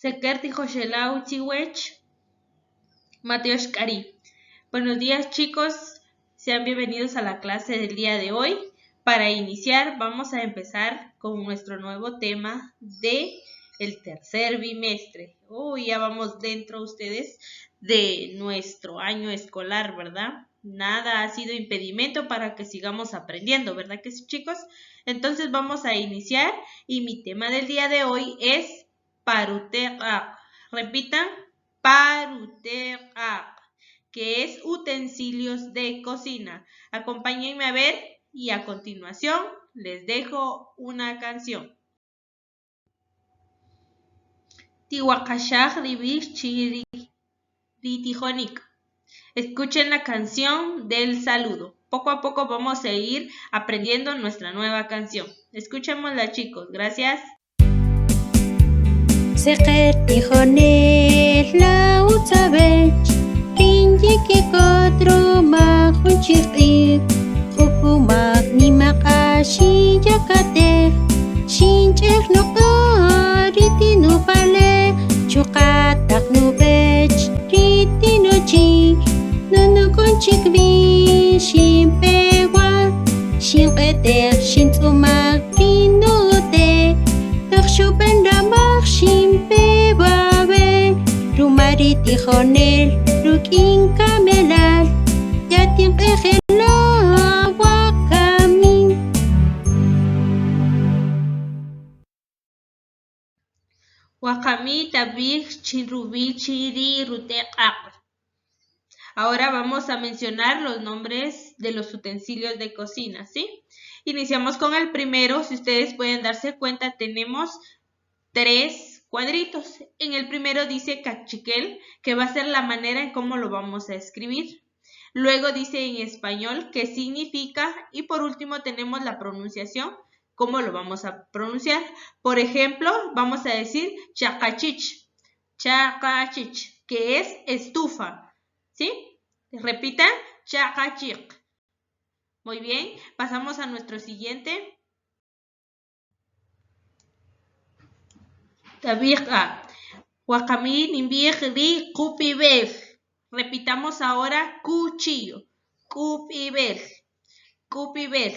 Seker tijoxela' chiwech. Matiox k'ari. Buenos días, chicos. Sean bienvenidos a la clase del día de hoy. Para iniciar, vamos a empezar con nuestro nuevo tema de el tercer bimestre. Uy, ya vamos dentro ustedes de nuestro año escolar, ¿verdad? Nada ha sido impedimento para que sigamos aprendiendo, ¿verdad que sí, chicos? Entonces vamos a iniciar y mi tema del día de hoy es paruteqa. Repitan, paruteqa, que es utensilios de cocina. Acompáñenme a ver y a continuación les dejo una canción. Tiwakashaj ribix chiri ritijonik. Escuchen la canción del saludo. Poco a poco vamos a ir aprendiendo nuestra nueva canción. Escuchémosla, chicos. Gracias. Seqer tijonel la utzabech, rinyiki kotro majun chiq'ij, jukumaq nimaqa xinyakatej, xinch'ej nuq'a ritinupalej, chuqataq nubech ritinuchi, nunukunchik bi xinpewa, xinq'etej xintz'umaq rinute, taq xupen ramaj xinpewabe, rumari tijonel ruk'in kamelal, yatinq'ejela wakamin. Wakami tabij chinrubi chiri ruteqaq. Ahora vamos a mencionar los nombres de los utensilios de cocina, ¿sí? Iniciamos con el primero. Si ustedes pueden darse cuenta, tenemos 3 cuadritos. En el primero dice cachiquel, que va a ser la manera en cómo lo vamos a escribir. Luego dice en español qué significa y por último tenemos la pronunciación, cómo lo vamos a pronunciar. Por ejemplo, vamos a decir chacachich, chacachich, que es estufa, ¿sí? Repitan, chacachich. Muy bien, pasamos a nuestro siguiente. Tabija. Wakami nimbij ri kupibel. Repitamos ahora cuchillo. Kupibel. Kupibel.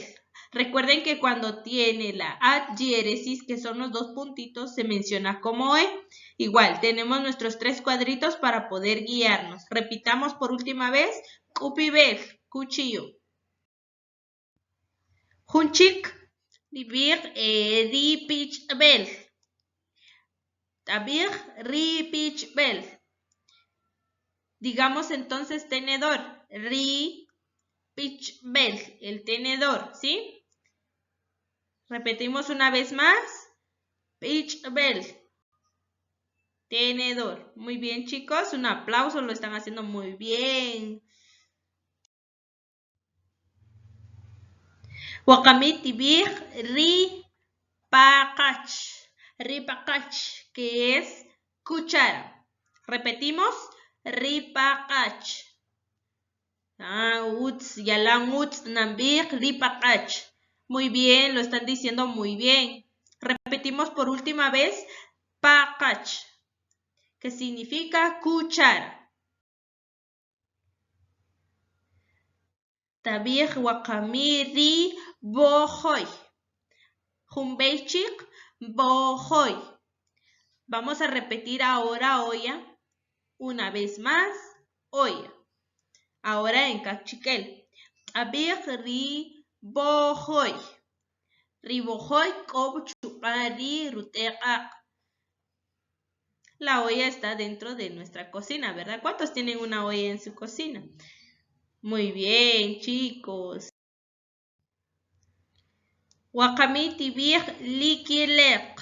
Recuerden que cuando tiene la adhiéresis, que son los 2 puntitos, se menciona como E. Igual, tenemos nuestros 3 cuadritos para poder guiarnos. Repitamos por última vez, kupibel, cuchillo. Junchik, nibir, ripichbel. Tabir, ripichbel. Digamos entonces tenedor, ripichbel, el tenedor, ¿sí? Repetimos una vez más, pichbel, tenedor. Muy bien, chicos, un aplauso, lo están haciendo muy bien. Wakami tibij ripakach, ripakach, que es cuchara. Repetimos, ripakach. Ah, utz, yalan utz, nambij, ripakach. Muy bien, lo están diciendo muy bien. Repetimos por última vez, pakach, que significa cuchara. Tabij wakami ri bojoy. Jumbeichik bojoy. Vamos a repetir ahora olla. Una vez más, olla. Ahora en cachiquel. Tabij ri bojoy. Ribojoy kob chupari ruteqa. La olla está dentro de nuestra cocina, ¿verdad? ¿Cuántos tienen una olla en su cocina? Muy bien, chicos. Wakami tibij likileq.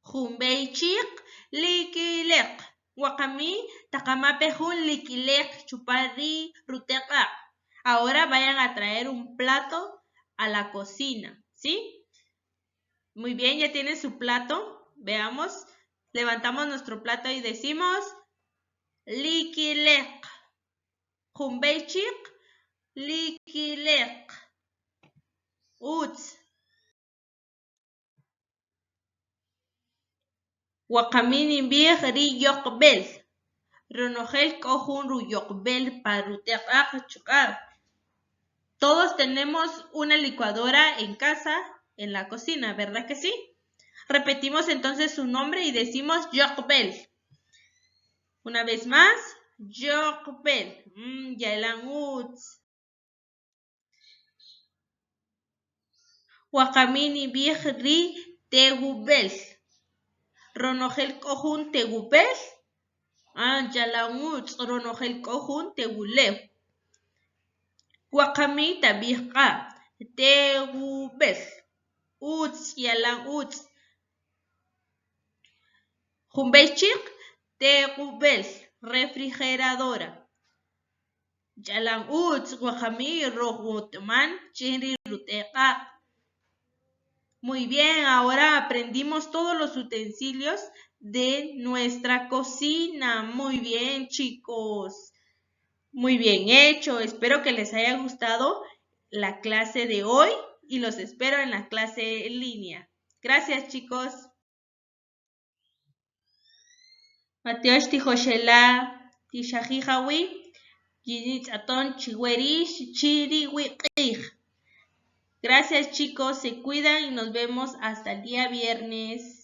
Jumbeichik likileq. Wakami takamape jun likileq chupari ruteqa. Ahora vayan a traer un plato a la cocina, ¿sí? Muy bien, ya tienen su plato. Veamos, levantamos nuestro plato y decimos likileq. Jumbeichik likileq. Utz. Wakami ninb'ij ri yoqb'el. Ronojel k'o jun ruyoqb'el pa rute' q'aq' chuqa'. Todos tenemos una licuadora en casa, en la cocina, ¿verdad que sí? Repetimos entonces su nombre y decimos yoqb'el. Una vez más, yoqb'el. Yalan utz. Wakami ninb'ij ri tewub'el. Ronojel k'o jun tewub'el. Ah, yalan utz, ronojel k'o jun tewulew. Wakami tab'ij qa, tewub'el. Utz, yalan utz. Jun b'ey chik, tewub'el, refrigeradora. Yalan utz, wakami rojwotaman chin ri rute' q'aq'. Muy bien, ahora aprendimos todos los utensilios de nuestra cocina. Muy bien, chicos. Muy bien hecho. Espero que les haya gustado la clase de hoy y los espero en la clase en línea. Gracias, chicos. Matiox tijoxela' tixajij awi' yinitz'aton chiwe rix chi ri wiq'ij. Gracias, chicos, se cuidan y nos vemos hasta el día viernes.